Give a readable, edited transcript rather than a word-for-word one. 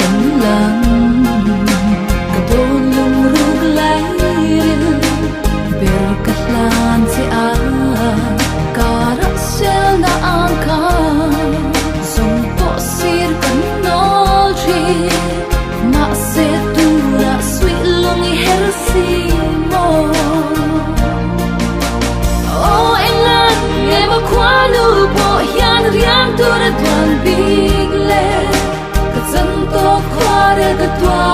kan lang. Ka dawn lungruk lairil ber ka hlan che a, karah selna ang kha zawng pawh sir kan nawl thin. Mahse tunah suih lung i her si maw? Aw engan nge maw khuanu pawh hian riang tur a duan bik le? Ka chan tawk khuarel ka tuar.